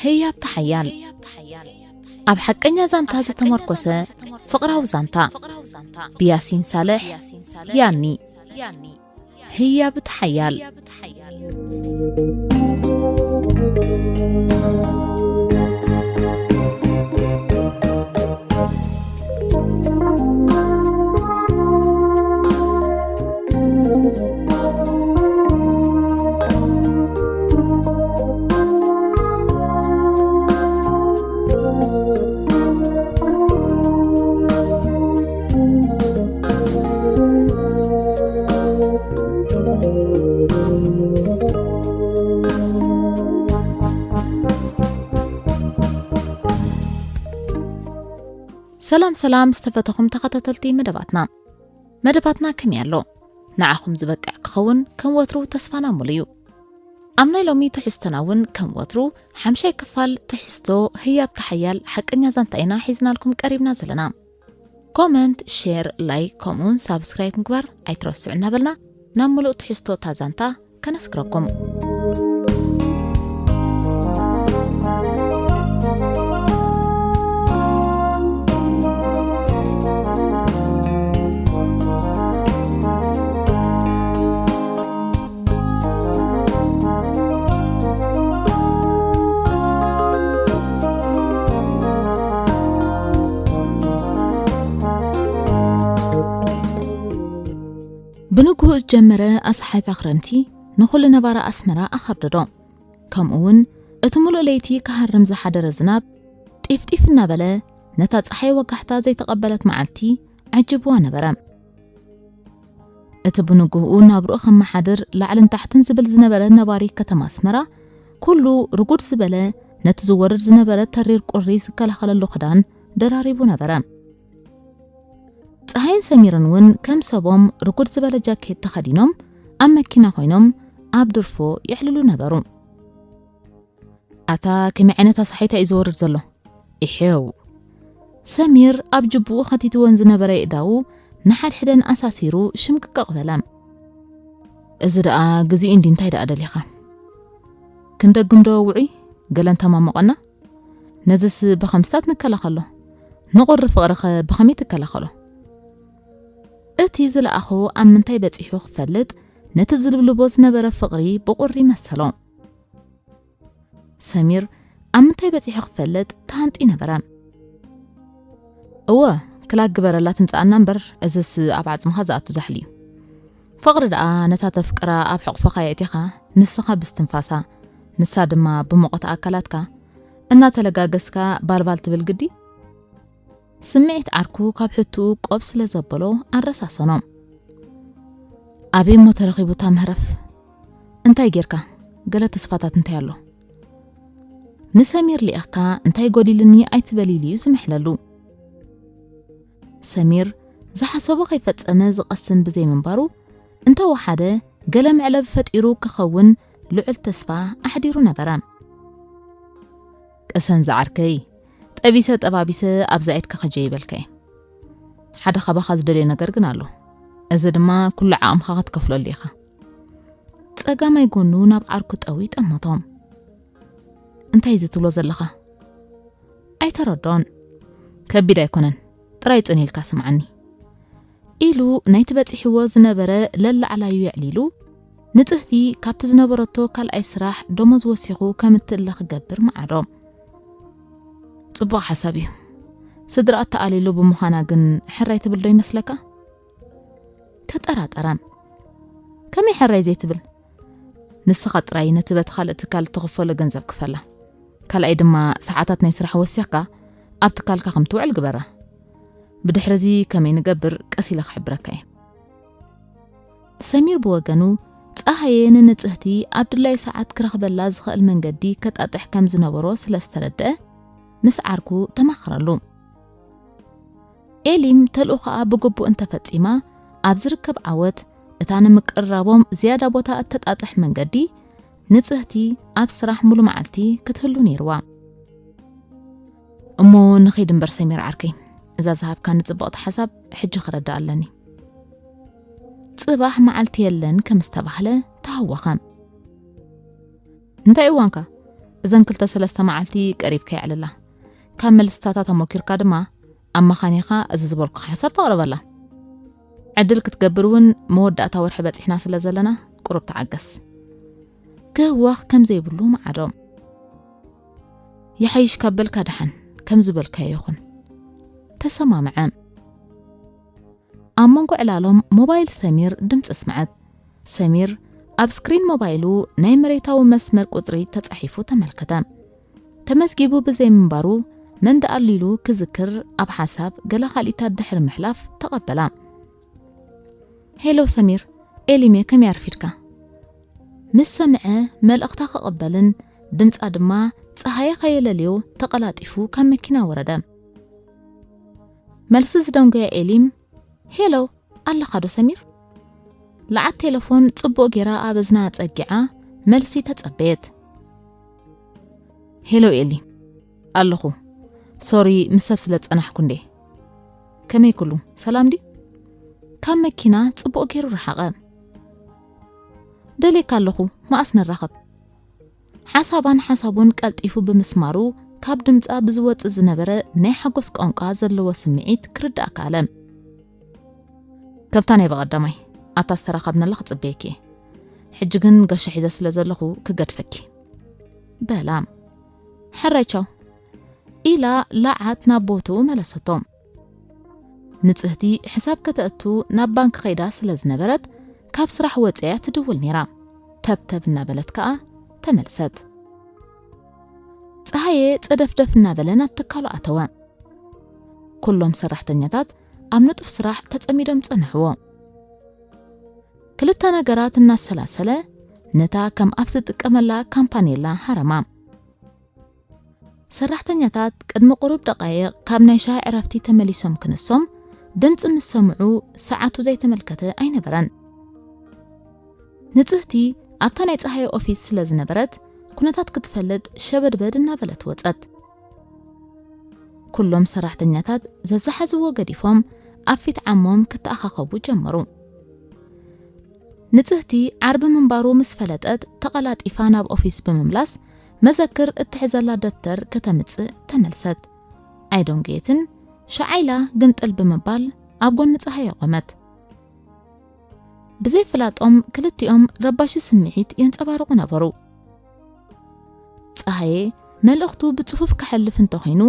ህያብቲ ሓያል፣ ኣብ ሓቀኛ ዛንታ ዝተመርኮሰ ፍቕራዊ ዛንታ፣ ብያሲን ሳልሕ። ያኒ። ህያብቲ ሓያል። ሰላም ሰላም ዝተፈተኹም ተኸታተልቲ መደባትና። መደባትና ከመይ ኣሎ? ንዓኹም ዝበቅዕ ክኸውን ከም ወትሩ ተስፋና ሙሉ እዩ። ኣብ ናይ ሎሚ ትሕዝቶና እውን ከም ወትሩ ሓምሻይ ክፋል ትሕዝቶ ህያብቲ ሓያል ሓቀኛ ዛንታ ኢና ሒዝናልኩም ቀሪብና ዘለና። ኮመንት፣ ሼር፣ ላይክ ከምኡውን ሳብስክራይብ ምግባር ኣይትረስዑ እናበልና ናብ ምሉእ ትሕዝቶ እታ ዛንታ ከነስግረኩም። ብንግሆ ዝጀመረ ኣስሓይታ ክረምቲ ንኹሉ ነባሪ ኣስመራ ኣኸርደዶ። ከምኡ እውን እቲ ሙሉእ ለይቲ ክሃርም ዝሓደረ ዝናብ ጢፍጢፍ እናበለ ነታ ጸሓይ ወጋሕታ ዘይተቐበለት መዓልቲ ዓጅብዋ ነበረ። እቲ ብንግሆኡ ናብርኡ ከመሓድር ላዕልን ታሕትን ዝብል ዝነበረ ነባሪ ከተማ ኣስመራ ኩሉ ርጉድ ዝበለ ነቲ ዝወርድ ዝነበረ ተሪር ቁሪ ዝከላኸለሉ ክዳን ደራሪቡ ነበረ። ጸሃይን ሰሚርን እውን ከም ሰቦም ርጉድ ዝበለ ጃኬት ተኸዲኖም ኣብ መኪና ኮይኖም ኣብ ድርፎ የዕልሉ ነበሩ። ኣታ ከመይ ዓይነት ኣስሓይታ እዩ ዝወርድ ዘሎ? ኢሕው። ሰሚር ኣብ ጅቡኡ ከቲትወን ዝነበረ የእዳዉ ንሓድሕደን ኣሳሲሩ ሽምቅቅቕ በለ። እዚ ደኣ ግዚኡ እንዲ እንታይ ደኣ ደሊኻ? ክንደግም ዶ ውዑይ? ገለ እንተማሞቐና? ነዝስ ብኸምስታት ንከላኸሎ። ንቑሪ ፍቕርኸ ብኸመይ ትከላኸሎ? እቲ ዝለኣኾ ኣብ ምንታይ በጺሑ ክፈልጥ ነቲ ዝልብልቦ ዝነበረ ፍቕሪ ብቑሪ መሰሎ። ሰሚር ኣብ ምንታይ በጺሑ ክፈልጥ ተሃንጢ ነበረ። እወ፣ ክላግ ግበረላ ትምጽኣና እምበር፣ እዝስ ኣብ ዓጽምኻ ዝኣቱ ዛሕሊ እዩ። ፍቕሪ ደኣ ነታ ተፍቅራ ኣብ ሕቑፍኻ የእቲኻ፣ ንስኻ ብስትንፋሳ፣ ንሳ ድማ ብሙቐት ኣካላትካ እናተለጋገስካ ባልባል ትብል ግዲ? ስምዒት ዓርኩ ካብ ሕትኡ ቆብ ስለ ዘበሎ ኣረሳሰኖ። ኣበይ እሞ ተረኺቡ እታ መህረፍ? እንታይ ጌርካ? ገለ ተስፋታት እንታይ ኣሎ? ንሰሚር ልኢኽካ እንታይ ጎዲልኒ ኣይትበል ኢሉ እዩ ዝምሕለሉ። ሰሚር ዝሓሰቦ ከይፈጸመ ዝቐስን ብዘይምንባሩ እንተወሓደ ገለ መዕለቢ ፈጢሩ ክኸውን ልዑል ተስፋ ኣሕዲሩ ነበረ። ቅሰን ዝዓርከይ፣ ጠቢሰ ጠባቢሰ ኣብዛ ኢድካ ከጀይበልካይ። ሓደ ካባኻ ዝደልዮ ነገር ግን ኣሎ። እዚ ድማ ኩሉ ዓቕምኻ ክትከፍለሉ ኢኻ። ጸጋማይ ጎኑ ናብ ዓርኩ ጠዊ ጠመቶም። እንታይ እዚ ትብሎ ዘለኻ? ኣይተረዶን። ከቢድ ኣይኮነን። ጥራይ ጽን ኢልካ ስምዓኒ። ኢሉ ናይቲ በጺሕዎ ዝነበረ ለላዕላዩ የዕሊሉ፣ ንጽህቲ ካብቲ ዝነበረቶ ካልኣይ ስራሕ ደሞዝ ወሲኹ ከም እትእለ ክገብር መዓዶ። ጽቡቕ ሓሳብ እዩ። ስድራ እተኣልየሉ ብምዃና ግን ሕራይ ትብል ዶ ይመስለካ? ተጠራጠረ። ከመይ ሕራይ ዘይትብል? ንስኻ ጥራይ ነቲ በቲ ካልእ ትካል እትኽፈሎ ገንዘብ ክፈላ። ካልኣይ ድማ ሰዓታት ናይ ስራሕ ወሲኽካ ኣብ ትካልካ ከም ትውዕል ግበራ። ብድሕሪ እዚ ከመይ ንገብር ቀስ ኢለ ክሕብረካ እየ። ሰሚር ብወገኑ፣ ጸሃየ ንንጽህቲ ኣብ ድላዩ ሰዓት ክረኽበላ ዝኽእል መንገዲ ከጣጥሕ ከም ዝነበሮ ስለ ዝተረድአ፣ ምስ ዓርኩ ተማኽረሉ። ኤሊም ተልእኾኣ ብግቡእ እንተፈጺማ፣ ኣብ ዝርከብ ዓወት እታ ንምቅርራቦም ዝያዳ ቦታ እተጣጥሕ መንገዲ፣ ንጽህቲ ኣብ ስራሕ ሙሉ መዓልቲ ክትህሉ ነይርዋ። እሞ ንኸይድ እምበር ሰሚር ዓርከይ፣ እዛ ዝሃብካኒ ጽብቕቲ ሓሳብ ሕጂ ክረዳ ኣለኒ። ጽባሕ መዓልቲ የለን ከም ዝተባህለ ተሃወኸ። እንታይ እዋንካ? እዘን ክልተ ሰለስተ መዓልቲ ቀሪብካ የዕልላ። ካብ መልስታታ ተሞኪርካ ድማ ኣመኻኒኻ እዚ ዝበልኩኻ ሓሳብ ተቕርበላ። ዕድል ክትገብር እውን መወዳእታ ወርሒ በጺሕና ስለ ዘለና ቁሩብ ተዓገስ። ክህወኽ ከም ዘይብሉ መዓዶ። ይሓይሽ ካብ በልካ ደሓን፣ ከም ዝበልካዮ ይኹን። ተሰማምዐ። ኣብ መንጎ ዕላሎም ሞባይል ሰሚር ድምፂ ስምዐት። ሰሚር ኣብ ስክሪን ሞባይሉ ናይ መሬታዊ መስመር ቁፅሪ ተፃሒፉ ተመልከተ። ተመዝጊቡ ብዘይምንባሩ መን ደኣ ኣሉ ኢሉ ክዝክር ኣብ ሓሳብ ገለ ካልኢታት ድሕሪ ምሕላፍ ተቐበላ። ሄሎ ሰሚር፣ ኤሊሜ ከመይ ኣርፊድካ? ምስ ሰምዐ መልእኽታ ክቕበልን ድምፃ ድማ ፀሃየ ከየለልዮ ተቐላጢፉ ካብ መኪና ወረደ። መልሲ ዝደንጎያ ኤሊም፣ ሄሎ ኣለኻ ዶ ሰሚር? ለዓት ቴሌፎን ጽቡቕ ጌራ ኣብ እዝና ኣጸጊዓ መልሲ ተጸበየት። ሄሎ ኤሊ፣ ኣለኹ። ሶሪ ምስ ሰብ ስለ ዝጸናሕኩ እንዴ። ከመይ ኩሉ ሰላም ድዩ? ካብ መኪና ጽቡቕ ጌሩ ረሓቐ። ደልየካ ኣለኹ፣ መኣስ ንራኸብ? ሓሳባን ሓሳቡን ቀልጢፉ ብምስማሩ ካብ ድምጻ ብዝወጽእ ዝነበረ ናይ ሓጎስ ቋንቋ ዘለዎ ስምዒት ክርዳእ ከኣለ። ከምታ ናይ ብቐዳማይ ኣብታ ዝተራኸብናላ ክጽበየኪ እየ። ሕጂ ግን ገሾ ሒዘ ስለ ዘለኹ ክገድፈኪ። በላ። ሕራይ ቻው ኢላ ለዓት ናብ ቦትኡ መለሰቶ። ንጽህቲ ሕሳብ ከተእቱ ናብ ባንክ ከይዳ ስለ ዝነበረት ካብ ስራሕ ወጽያ ትድውል ነይራ። ተብተብ እናበለት ከኣ ተመልሰት። ጸሃየ ጸደፍደፍ እናበለ ናብ ትካሉ ኣተወ። ኩሎም ሰራሕተኛታት ኣብ ንጡፍ ስራሕ ተጸሚዶም ጸንሕዎ። ክልተ ነገራት እናሰላሰለ ነታ ከም ኣፍ ዝጥቀመላ ካምፓኔላ ሃረማ። ሰራሕተኛታት ቅድሚ ቁሩብ ደቃይቕ ካብ ናይ ሻሂ ዕረፍቲ ተመሊሶም ክንሶም ድምፂ ምስ ሰምዑ ሰዓቱ ዘይተመልከተ ኣይነበረን። ንጽህቲ ኣብታ ናይ ጸሃየ ኦፊስ ስለ ዝነበረት ኩነታት ክትፈልጥ ሸበድበድ እናበለት ወጸት። ኩሎም ሰራሕተኛታት ዘዘሓዝዎ ገዲፎም ኣብ ፊት ዓሞም ክተኣኻኸቡ ጀመሩ። ንጽህቲ ዓርቢ ምንባሩ ምስ ፈለጠት ተቐላጢፋ ናብ ኦፊስ ብምምላስ መዘክር እትሕዘላ ደብተር ከተምጽእ ተመልሰት። ኣይደንጎየትን ሸዓ ኢላ ግምጥል ብምባል ኣብ ጎኒ ጸሃየ ቆመት። ብዘይፍላጦም ክልቲኦም ረባሺ ስምዒት የንጸባርቑ ነበሩ። ጸሃየ መልእኽቱ ብጽፉፍ ከሕልፍ እንተኾይኑ፣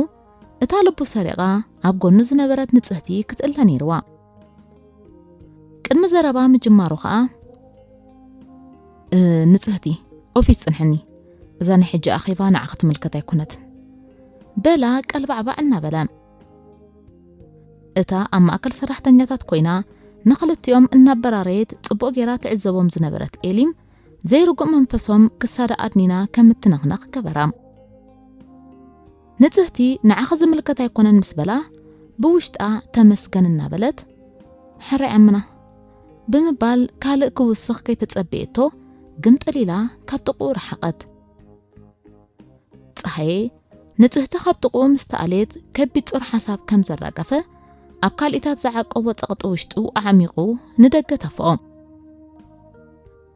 እታ ልቡ ሰሪቓ ኣብ ጎኑ ዝነበረት ንጽህቲ ክትእለ ነይርዋ። ቅድሚ ዘረባ ምጅማሩ ኸኣ፣ "እ፣ ንጽህቲ፣ ኦፊስ ጽንሕኒ፣ እዛ ናይ ሕጂ ኣኼባ ንዓኺ ትምልከት ኣይኮነትን" በላ ቀልባዕባዕ እናበለ። እታ ኣብ ማእከል ሰራሕተኛታት ኮይና ንኽልቲኦም እናበራረየት ጽቡቕ ጌራ ትዕዘቦም ዝነበረት ኤሊም ዘይርጉእ መንፈሶም ክሳዳ ኣድኒና ከም እትነኽነኽ ገበራ። ንጽህቲ ንዓኺ ዝምልከት ኣይኮነን ምስ በላ ብውሽጣ ተመስገን እናበለት ሕራይ ዓምና ብምባል ካልእ ክውስኽ ከይተጸበየቶ ግምጥል ኢላ ካብ ጥቕኡ ረሓቐት። ጸሃየ ንጽህቲ ካብ ጥቕኡ ምስ ተኣልየት ከቢድ ጾር ሓሳብ ከም ዘራገፈ ኣብ ካልኢታት ዝዓቀቦ ጸቕጢ ውሽጡ ኣዕሚቑ ንደገ ተፍኦ።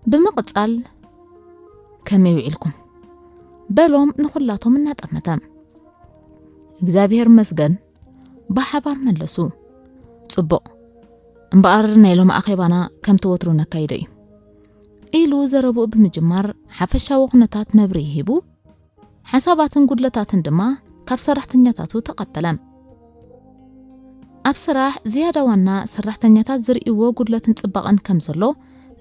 ብምቕጻል ከመይ ውዒልኩም? በሎም ንኹላቶም እናጠመተ። እግዚኣብሔር ይመስገን ብሓባር መለሱ። ጽቡቕ እምበኣር ናይ ሎሚ ኣኼባና ከምቲ ወትሩ ነካይዶ እዩ ኢሉ ዘረብኡ ብምጅማር ሓፈሻዊ ኩነታት መብርሂ ሂቡ ሓሳባትን ጉድለታትን ድማ ካብ ሰራሕተኛታቱ ተቐበለ። ኣብ ስራሕ ዝያዳ ዋና ሰራሕተኛታት ዝርእይዎ ጉድለትን ጽባቐን ከም ዘሎ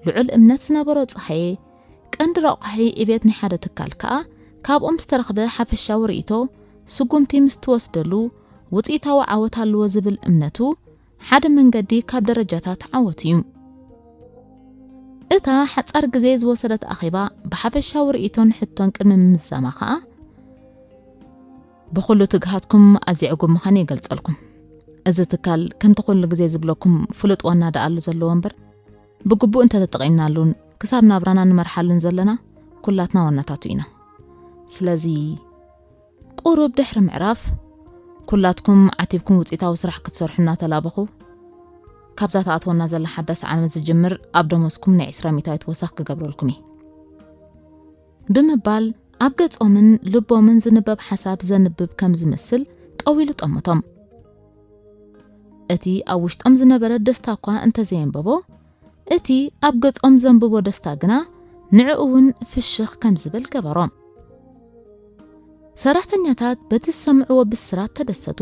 ልዑል እምነት ዝነበሮ ጸሃየ ቀንዲ ረቋሒ ዕብየት ናይ ሓደ ትካል ከኣ ካብኦም ዝተረኽበ ሓፈሻዊ ርእይቶ ስጉምቲ ምስ ትወስደሉ ውጽኢታዊ ዓወት ኣለዎ ዝብል እምነቱ ሓደ መንገዲ ካብ ደረጃታት ዓወት እዩ። እታ ሓጻር ግዜ ዝወሰደት ኣኼባ ብሓፈሻዊ ርእይቶን ሕቶን ቅድሚ ምምዛማ ከኣ ብኹሉ ትግሃትኩም ኣዝየ ዕጉብ ምዃነይ ይገልጸልኩም። እዚ ትካል ከምቲ ኩሉ ግዜ ዝብለኩም ፍሉጥ ዋና ደኣ ኣሎ ዘለዎ እምበር ብግቡእ እንተተጠቒምናሉን ክሳብ ናብራና ንመርሓሉን ዘለና ኩላትና ዋናታቱ ኢና። ስለዚ ቁሩብ ድሕሪ ምዕራፍ ኩላትኩም ዓቲብኩም ውፅኢታዊ ስራሕ ክትሰርሑ እናተላበኹ፣ ካብዛ ተኣትወና ዘላ ሓዳስ ዓመት ዝጅምር ኣብ ደሞዝኩም ናይ ዕስራ ሚእታዊት ወሰኽ ክገብረልኩም እየ ብምባል ኣብ ገጾምን ልቦምን ዝንበብ ሓሳብ ዘንብብ ከም ዝመስል ቀዊሉ ጠመቶም። እቲ ኣብ ውሽጦም ዝነበረ ደስታ እኳ እንተዘየንበቦ፣ እቲ ኣብ ገጾም ዘንብቦ ደስታ ግና ንዕኡ እውን ፍሽኽ ከም ዝብል ገበሮ። ሰራሕተኛታት በቲ ዝሰምዕዎ ብስራት ተደሰቱ።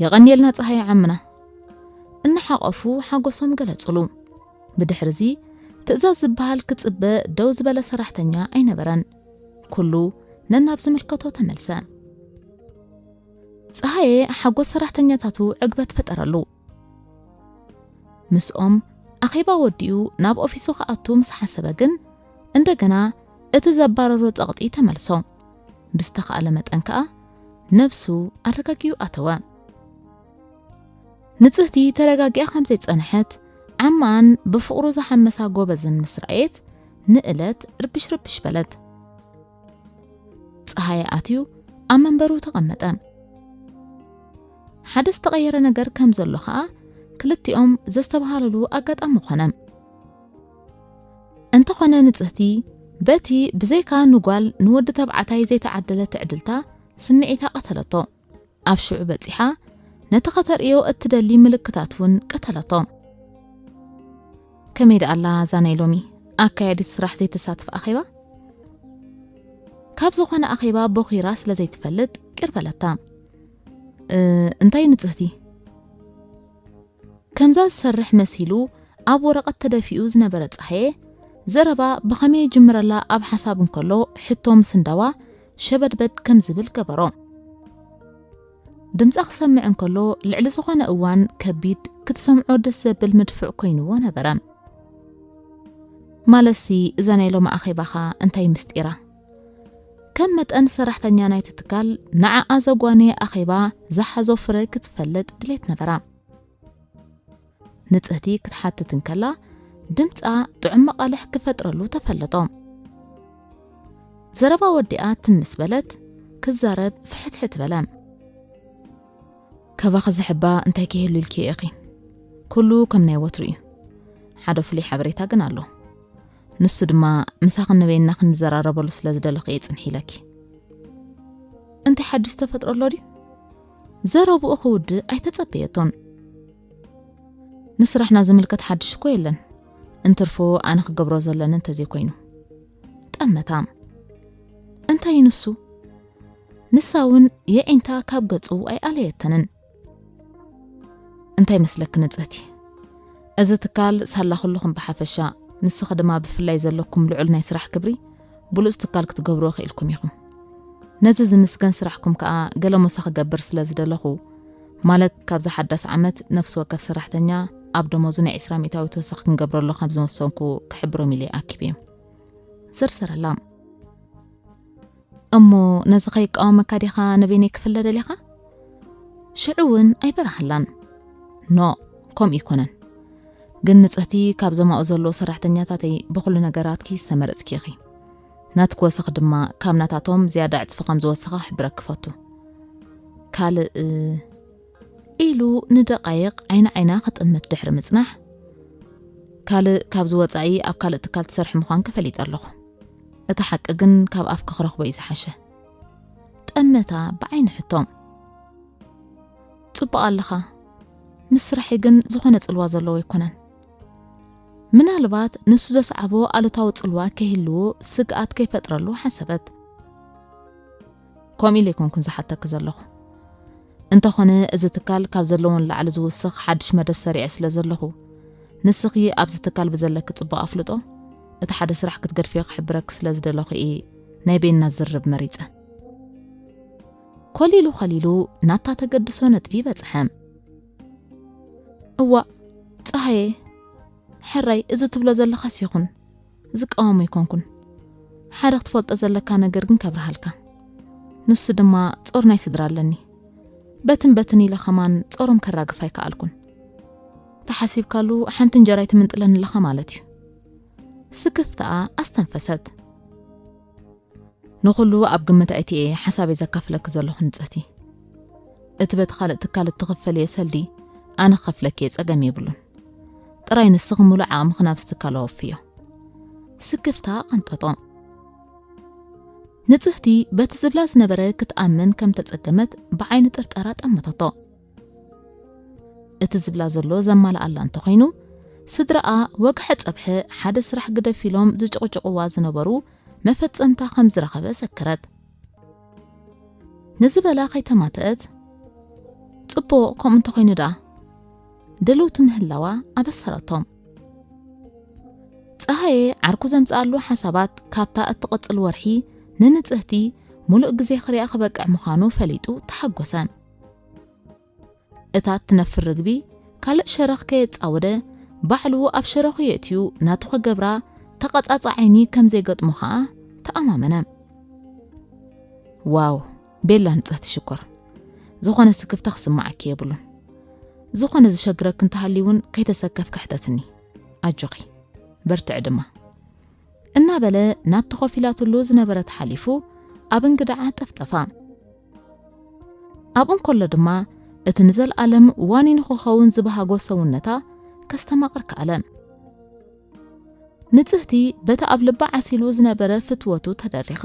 "የቐንየልና ጸሃየ ዓምና!" እናሓቆፉ ሓጎሶም ገለጹሉ። ብድሕርዚ ትእዛዝ ዝበሃል ክጽበ ደው ዝበለ ሰራሕተኛ ኣይነበረን። ኩሉ ነናብ ዝምልከቶ ተመልሰ። ጸሃየ ሓጎስ ሰራሕተኛታቱ ዕግበት ፈጠረሉ። ምስኦም ኣኼባ ወዲኡ ናብ ኦፊሱ ክኣቱ ምስ ሓሰበ ግን እንደገና እቲ ዘባረሮ ጸቕጢ ተመልሶ። ብዝተኻእለ መጠን ከኣ ነብሱ ኣረጋጊኡ ኣተወ። ንጽህቲ ተረጋጊኣ ከም ዘይጸንሐት ዓማኣን ብፍቕሩ ዝሓመሳ ጎበዝን ምስ ረኣየት ንእለት ርብሽ ርብሽ በለት። ጸሃየ ኣትዩ ኣብ መንበሩ ተቐመጠ። ሓደ ዝተቐየረ ነገር ከም ዘሎ ከኣ ክልቲኦም ዘስተብሃልሉ ኣጋጣሚ ኾነ። እንተኾነ ንጽህቲ በቲ ብዘይካ ንጓል ንወዲ ተባዕታይ ዘይተዓደለ ትዕድልታ ስምዒታ ቀተለቶ። ኣብ ሽዑ በጺሓ ነቲ ከተርእዮ እትደሊ ምልክታት እውን ቀተለቶ። ከመይ ደኣላ እዛ ናይ ሎሚ ኣካያዲት ስራሕ ዘይተሳትፍ ኣኼባ? ካብ ዝኾነ ኣኼባ ቦኺራ ስለ ዘይትፈልጥ ቅር በለታ። "እ፣ እንታይ ንጽህቲ?" ከምዛ ዝሰርሕ መሲሉ ኣብ ወረቐት ተደፊኡ ዝነበረ ጸሃየ፣ ዘረባ ብኸመይ ይጅምረላ ኣብ ሓሳብ እንከሎ፣ ሕቶ ምስንዳዋ ሸበድበድ ከም ዝብል ገበሮ። ድምጻ ክሰምዕ እንከሎ፣ ልዕሊ ዝኾነ እዋን ከቢድ፣ ክትሰምዖ ደስ ዘብል ምድፍዕ ኮይንዎ ነበረ። "ማለትሲ፣ እዛ ናይ ሎሚ ኣኼባኻ እንታይ ምስጢራ? ከም መጠን ሰራሕተኛ ናይቲ ትካል፣ ንዓኣ ዘጓነየ ኣኼባ ዝሓዞ ፍረ ክትፈልጥ ድሌት ነበራ። ንጽህቲ ክትሓትት እንከላ፣ ድምጻ ጥዑም መቓልሕ ክፈጥረሉ ተፈለጦ። ዘረባ ወዲኣ ትምስ በለት፣ ክዛረብ ፍሕትሕት በለ። "ካባኺ ዝሕባ እንታይ ክህሉ ኢልኪ ኢኺ? ኩሉ ከም ናይ ወትሩ እዩ። ሓደ ፍሉይ ሓበሬታ ግን ኣሎ። ንሱ ድማ ምሳኽን ንበይንና ክንዘራረበሉ ስለ ዝደለኹ እየ ጽንሕ ኢለኪ።" እንታይ ሓድሽ ተፈጥሮ ኣሎ ድዩ? ዘረብኡ ክውድእ ኣይተጸበየቶን። "ንስራሕና ዝምልከት ሓድሽ እኮ የለን፣ እንትርፎ ኣነ ክገብሮ ዘለኒ እንተዘይኮይኑ።" ጠመታ። "እንታይ እዩ ንሱ?" ንሳ እውን የዒንታ ካብ ገጹ ኣይኣለየተንን። "እንታይ መስለኪ ንጽህቲ? እዚ ትካል ሳላ ኩልኹም ብሓፈሻ፣ ንስኺ ድማ ብፍላይ ዘለኩም ልዑል ናይ ስራሕ ክብሪ፣ ብሉጽ ትካል ክትገብርዎ ክኢልኩም ኢኹም። ነዚ ዝምስገን ስራሕኩም ከኣ ገለ ሞሳ ክገብር ስለ ዝደለኹ፣ ማለት ካብዚ ሓዳስ ዓመት ነፍሲ ወከፍ ሰራሕተኛ ኣብ ደሞዙ ናይ ዕስራ ሚእታዊት ወሰኽ ክንገብረሉ ከም ዝወሰንኩ ክሕብሮም ኢለ ኣኪበዮም። ዝርዝር ኣላ። እሞ ነዚ ከይቃወመካ ዲኻ ንበይነይ ክፍለ ደሊኻ? ሽዑ እውን ኣይበራህላን። ኖ፣ ከምኡ ኣይኮነን። ግን ንጽህቲ ካብዞም ኣብኡ ዘለዉ ሰራሕተኛታተይ ብኹሉ ነገራትኪ ዝተመረጽኪ ኢኺ። ናትኪ ወሰኽ ድማ ካብ ናታቶም ዝያዳ ዕጽፊ ከም ዝወሰኸ ክሕብረኪ እፈቱ። ካልእ ኢሉ ንደቓይቕ ዓይኒ ዓይና ክጥምት ድሕሪ ምጽናሕ፣ ካልእ ካብዚ ወጻኢ ኣብ ካልእ ትካል ትሰርሒ ምዃንኪ ፈሊጠ ኣለኹ። እቲ ሓቂ ግን ካብ ኣፍኪ ክረኽቦ እዩ ዝሓሸ። ጠመታ ብዓይኒ ሕቶ። ጽቡቕ ኣለኻ። ምስ ስራሐይ ግን ዝኾነ ጽልዋ ዘለዎ ኣይኮነን። ምናልባት ንሱ ዘስዓቦ ኣሉታዊ ጽልዋ ከይህልዎ ስግኣት ከይፈጥረሉ ሓሰበት። ከምኡ ኢለ ኣይኮንኩን ዝሓተኪ ዘለኹ። እንተኾነ እዚ ትካል ካብ ዘለዎ ንላዕሊ ዝውስኽ ሓድሽ መደብ ሰሪዐ ስለ ዘለኹ፣ ንስኺ ኣብዚ ትካል ብዘለኪ ጽቡቕ ኣፍልጦ፣ እቲ ሓደ ስራሕ ክትገድፍዮ ክሕብረኪ ስለ ዝደለኹ እየ ናይ በይንና ዝርርብ መሪጸ። ኮሊሉ ኮሊሉ ናብታ ተገድሶ ነጥቢ በጽሐ። እዋእ፣ ጸሃየ፣ ሕራይ እዚ ትብሎ ዘለኻስ ይኹን፣ ዝቃወሞ ኣይኮንኩን። ሓደ ክትፈልጦ ዘለካ ነገር ግን ከብርሃልካ። ንሱ ድማ ጾር ናይ ስድራ ኣለኒ። በትን በትን ኢለ ከማን ጾሮም ከራግፍ ኣይከኣልኩን። ተሓሲብካሉ ሓንቲ እንጀራ ኣይትምንጥለን ኣለኻ ማለት እዩ። ስክፍታኣ ኣስተንፈሰት። ንኹሉ ኣብ ግምት ኣይትየ ሓሳበይ ዘካፍለኪ ዘለኹ ንጽህቲ። እቲ በቲ ካልእ ትካል እትኽፈልየ ሰልዲ ኣነ ክኸፍለኪ ጸገም የብሉን። ጥራይ ንስኺ ሙሉእ ዓቕምኺ ናብዚ ትካል ኣወፍዮ። ስክፍታ ቀንጠጦ። ንጽህቲ በቲ ዝብላ ዝነበረ ክትኣምን ከም ተጸገመት ብዓይኒ ጥርጠራ ጠመተቶ። እቲ ዝብላ ዘሎ ዘማልኣላ እንተኾይኑ፣ ስድራኣ ወግሐ ጸብሐ ሓደ ስራሕ ግደፍ ኢሎም ዝጭቕጭቕዋ ዝነበሩ መፈጸምታ ከም ዝረኸበ ዘከረት። ንዝበላ ከይተማተአት፣ ጽቡቕ ከምኡ እንተኾይኑ ደኣ፣ ድልውቲ ምህላዋ ኣበሰረቶም። ጸሃየ ዓርኩ ዘምጽኣሉ ሓሳባት ካብታ እትቕጽል ወርሒ ንንጽህቲ ሙሉእ ግዜ ክሪኣ ክበቅዕ ምዃኑ ፈሊጡ ተሓጎሰ። እታ እትነፍር ርግቢ ካልእ ሸረኽ ከየጻወደ ባዕሉ ኣብ ሸረኹ የእትዩ ናቱ ክገብራ ተቐጻጻ ዓይኒ ከም ዘይገጥሞ ኸኣ ተኣማመነ። ዋው፣ ቤላ ንጽህቲ ሽኮር። ዝኾነ ስክፍታ ክስምዓኪ የብሉን። ዝኾነ ዝሸግረኪ እንተሃልዩ እውን ከይተሰከፍኪ ሕተትኒ። ኣጆኺ። በርትዒ ድማ። እናበለ ናብቲ ኮፍ ኢላትሉ ዝነበረት ሓሊፉ ኣብ እንግዳዓ ጠፍጠፋ። ኣብኡ እንከሎ ድማ እቲ ንዘለኣለም ዋኒኑ ክኸውን ዝበሃጎ ሰውነታ ከስተማቕር ከኣለ። ንጽህቲ በቲ ኣብ ልባ ዓሲሉ ዝነበረ ፍትወቱ ተደሪኻ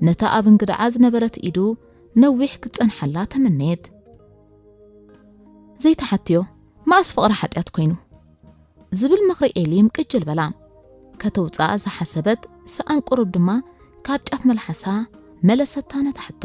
ነታ ኣብ እንግዳዓ ዝነበረት ኢዱ ነዊሕ ክትጸንሓላ ተመነየት። ዘይተሓትዮ መኣስ ፍቕሪ ሓጢኣት ኮይኑ ዝብል ምኽሪ ኤሊም ቅጅል በላ። ከተውጽኣ ዝሓሰበት ሰኣን ቁሩብ ድማ ካብ ጫፍ መልሓሳ መለሰታ ነታ ሕቶ።